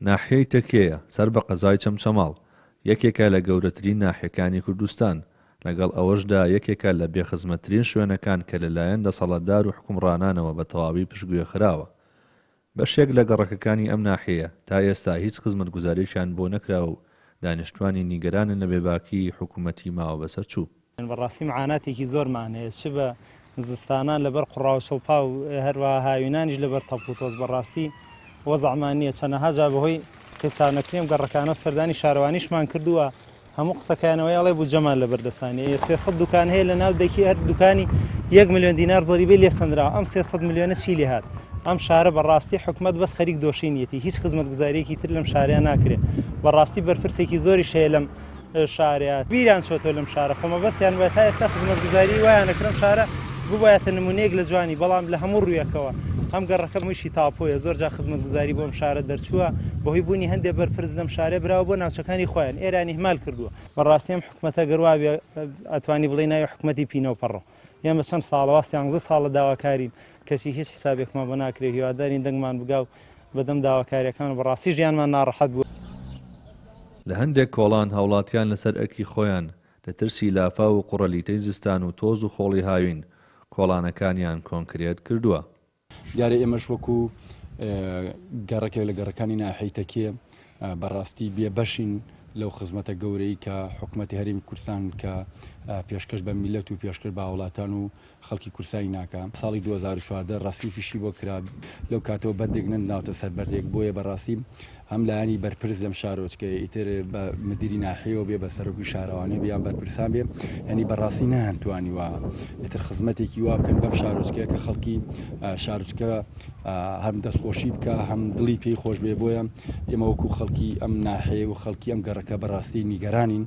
ناحیەی تەکیەیە سەر بە قەزای چەمچەماڵ، یەکێکە لە گەورەترین ناحیەکانی کوردستان، لەگەڵ ئەوەشدا یەکێکە لە بێخزمەتترین شوێنەکان کە لەلایەن دەسەڵاتدار و حوکمڕانانەوە بە تەواوی پشتگوێ خراوە. بەشێک لە گەڕەکەکانی ئەم ناحیەیە تا ئێستا هیچ خزمەتگوزارییەکیان بۆ نەکراوە و دانیشتوانی نیگەرانن لە بێباکیی حکومەتی ماوەبەسەرچوو. بەڕاستی معاناتێکی زۆرمان هەیە چ بە زستانان لەبەر قوڕاو چڵپاو هەروەها هاوینانیش لەبەر تەپ و تۆز بەڕاستی وەزعمان نییە چەنەها جار بەهۆی قیرتاونەکردنی ئەم گەڕەکانەوە سەردانی شارەوانیشمان کردووە هەموو قسەکانەوەی ئەڵێ بودجەمان لەبەر دەسانیە ئێ 300 دوکان هەیە لە ناو دەکی هەر دوکانی یەک ملیۆن دینار زەریبەی لێ سەندراوە ئەم 300 ملیۆنە چی لێ هات ئەم شارە بەڕاستی حکومەت بەس خەریک دۆشینیەتی هیچ خزمەتگوزاریەکی تر لەم شارەیە ناکرێ بەڕاستی بەرپرسێکی زۆریش هەیە لەم شارەیە بیریان چۆتەوە لەم شارە خۆ مەبەستیان وایە تا ئێستا خزمەتگوزاری وایان ئەکرد ئەم شارە ببوایەتە نمونەیەک لە جوانی بەڵام لە هەموو ڕوویەکەوە ئەم گەڕەکە هەموویشی تاپۆیە زۆر جار خزمەتگوزاری بۆ ئەم شارە دەرچووە بەهۆی بوونی هەندێ بەرپرس لەم شارە براوە بۆ ناوچەکانی خۆیان ئێرانی ئیهمال کردووە. بەڕاستی ئەم حکومەتە گەر وابێ ئەتوانی بڵێی ناوی حکومەتی پینە و پەڕۆ ئێمە چەند ساڵە وا سیانزە ساڵە داواکارین کەچی هیچ حسابێکمان بۆ ناکرێ هیوادارین دەنگمان بگا و بەدەم داواکاریەکان و بەڕاستی ژیانمان ناڕەحەت بووە. لە هەندێک کۆڵان هاوڵاتیان لەسەر ئەرکی خۆیان لە ترسی لافاو و قوڕەلیتەی زستان و تۆز و خۆڵی هاوین کۆڵانەکانیان کۆنکرێت کردووە. دیارە ئێمەش وەکو گەڕەکێک لە گەڕەکانی ناحیەی تەکیە بەڕاستی بێ بەشین لەو خزمەتە گەورەی کە حکوومەتی هەرێمی کوردستان کە پێشکەش بە میلەت و پێشکەش بە هاوڵاتان و خەڵکی کوردستانی ناکا. ساڵی 2014 ڕەسیفیشی بۆ کرا، لەو کاتەوە بەردێک نەنراوەتە سەر بەردێک، بۆیە بەڕاستی هەم لایەنی بەرپرس لەم شارۆچکەیە ئیتر بە مدیری ناحیەوە بێ بە سەرۆکی شارەوانی بێ یان بەرپرسان بێ یانی بەڕاستی نەیانتوانیوە ئیتر خزمەتێکی وا بکەن بەم شارۆچکەیە کە خەڵکی شارۆچکە هەم دەستخۆشی بکە هەم دڵی پێی خۆش بێ بۆیە ئێمە وەکو خەڵکی ئەم ناحیە و خەڵکی ئەم گەڕەکە بەڕاستی نیگەرانین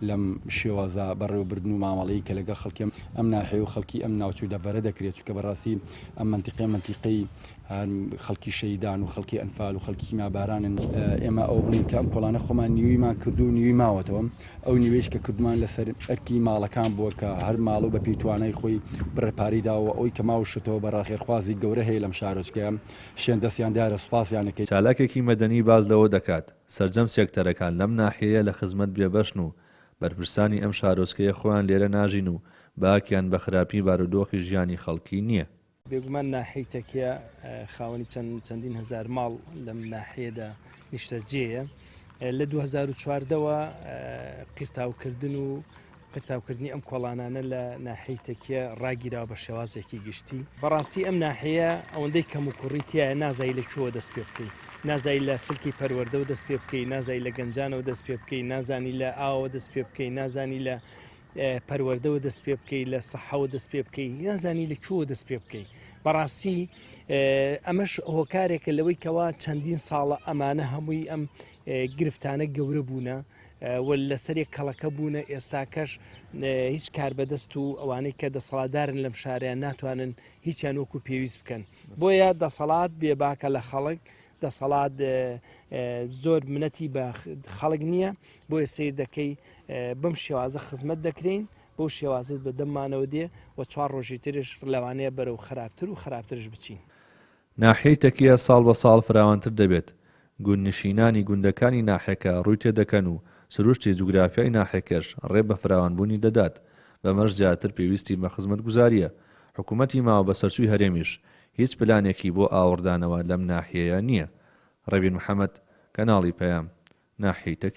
لەم شێوازە بەڕێوەبردن و مامەڵەی کە لەگەڵ خەڵکی ئەم ناحیە و خەڵکی ئەم ناوچە و دەڤەرە دەکرێت چونکە بەڕاستی ئەم مەنتیقەیە مەنتیقەی خەڵکی شەهیدان و خەڵکی ئەنفال و خەڵکی کیمیابارانن ئێمە ئەوە بڵێین کە ئەم کۆڵانە خۆمان نیوەیمان کردو و نیوەی ماوەتەوە ئەو نیوەیش کە کردمان لەسەر ئەرکی ماڵەکان بووە کە هەر ماڵ و بەپێی توانای خۆی بڕە پارەی داوە ئەوی کە ماوشتەوە بە ڕاخێرخوازی گەورە هەیە لەم شارۆچکەیە شوێن دەستیان دیارە سوپاسیان ئەکەین. چالاکێکی مەدەنی باس لەوە دەکات، سەرجەم سێکتەرەکان لەم ناحیەیە لە خزمەت بێبەشن و بەرپرسانی ئەم شارۆچکەیە خۆیان لێرە ناژین و باکیان بە خراپی بارودۆخی ژیانی خەڵکی نییە. بێگومان ناحیەی تەکیە خاوەنی چەند چەندین هەزار ماڵ لەم ناحیەدا نیشتەجێیە لە 2014ەوە قیرتاوکردن و قرتاوکردنی ئەم کۆڵانانە لە ناحیەی تەکیە ڕاگیراوە بە شێوازێکی گشتی بەڕاستی ئەم ناحەیە ئەوەندەی کەم و کوڕی تایە نازای لە کوێوە دەست پێ بکەی نازای لە سلکی پەروەردەوە دەست پێ بکەی نازای لە گەنجانەوە دەست پێ بکەی نازانی لە ئاوە دەست پێ بکەی نازانی لە پەروەردەوە دەست پێ بکەی لە سەحەوە دەست پێ بکەی نازانی لە کوێوە دەست پێ بکەی بەڕاستی ئەمەش هۆکارێکە لەوەی کەوا چەندین ساڵە ئەمانە هەمووی ئەم گرفتانە گەورە بوونە و لەسەرێک کەڵەکە بوونە ئێستاکەش هیچ کاربەدەست و ئەوانەی کە دەسەڵاتدارن لەم شارەیان ناتوانن هیچیان وەکو پێویست بکەن بۆیە دەسەڵات بێباکە لە خەڵک دەسەڵات زۆر منەتی بە خەڵک نییە بۆیە سیر دەکەی بەم شێوازە خزمەت دەکرین بەو شێوازت بە دەممانەوە دێ و چوار ڕۆژی ترش لەوانەیە بەرەو خراپتر و خراپترش بچین. ناحیەی تەکیە ساڵ بە ساڵ فراوانتر دەبێت، گوندنشینانی گوندەکانی ناحیەکە ڕووی تێدەکەن و سروشتی جوگرافیای ناحیەکەش ڕێ بە فراوانبوونی دەدات، بەمەش زیاتر پێویستی بە خزمەتگوزارییە، حکومەتی ماوەبەسەرچووی هەرێمیش هیچ پلانێکی بۆ ئاوڕدانەوە لەم ناحیەیە نییە. ڕێبین محەمەد، کەناڵی پەیام، ناحیەی تەکیە.